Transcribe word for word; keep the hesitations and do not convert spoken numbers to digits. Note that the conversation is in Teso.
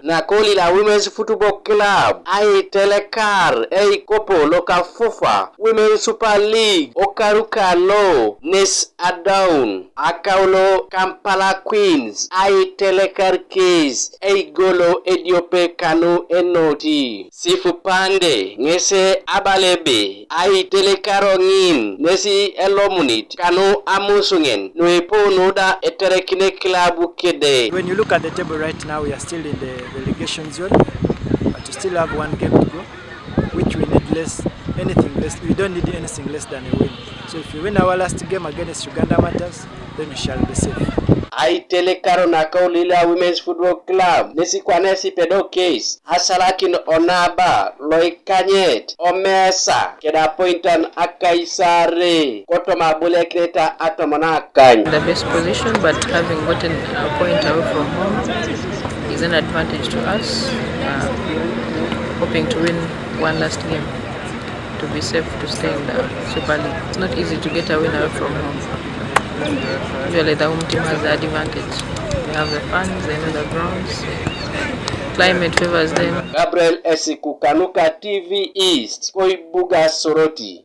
Nakolila Women's Football Club aitelekar eikopo loka FUFA Women's Super League okaru kalo nes adaun akaulo Kampala Queens aitelekar kes eigolo ediope kanu enoti. Sifu Pande ŋes abala ebe aitelekaro ŋin nesi elomunit kanu amusuŋen nuipu nuda eterekine kilabu kede. When you look at the table right now, we are still in the relegation zone, but we still have one game to go, which we need less, anything less. We don't need anything less than a win. So if we win our last game against Uganda Martyrs, then we shall be safe. Aitelekaro nakaulila Women's Football Club nesi kwanesi pedo kes asalakin onaba loikanyet omesa keda apointan akaisare kotoma abulekineta atomon akany. The best position, but having gotten a point away from home is an advantage to us. Uh, hoping to win one last game to be safe to stay in the Super League. It's not easy to get a win away from home. Usually the home team has the advantage. They have the fans, they know the grounds. Climate favors them. Gabriel Esiku kanuka T V East, Koibuga Soroti.